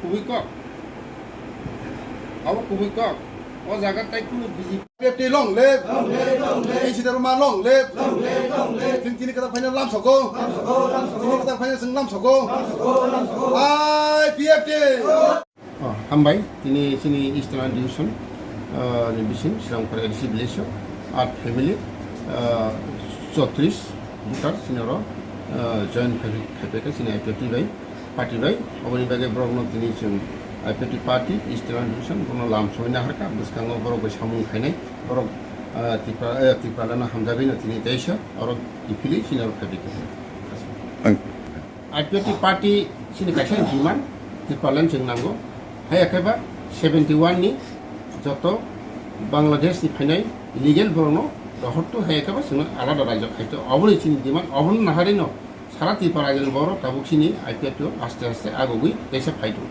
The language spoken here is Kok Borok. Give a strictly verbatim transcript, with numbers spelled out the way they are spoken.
Kubui kok. Abo kubui kok. O jaga tai kunu B J P. P F T long live. Long live, long live. N C Dharma long live. Long live, long live. Chwng tini kwtal phaina lamsogo. Lamsogo, lamsogo. Tini kwtal phaina chwng lamsogo. Lamsogo, lamsogo. I P F T. Oh, hambai, tini chini Eastern Division, ah, ni bising Srinagar L C village o, at family, ah, chotris voter chini oro, ah, join khai, khai phaikha chini I P F T bai, party bai, oboni bagwi borokno tini chwng I P F T party, Eastern Division, bono lam soina harkha, bwskango borok bai samung khainai, borok, ah, Tripura, eh, Tripura no hamjagwi no tini teisa, oro kiphilwi chini oro khai phaikha. Ang- I P F T party chini kaisa demand Tipraland chwng nango. Hai khe ba seventy one ni joto Bangladesh ni phainai illegal borokno rohorto, hai khe ba chwngno alada rajyo khaito. Oboni chini demand, obono naharino sara Tripura rajyoni borok tabuk chini I P F T o aste aste agogwi teisa phaito.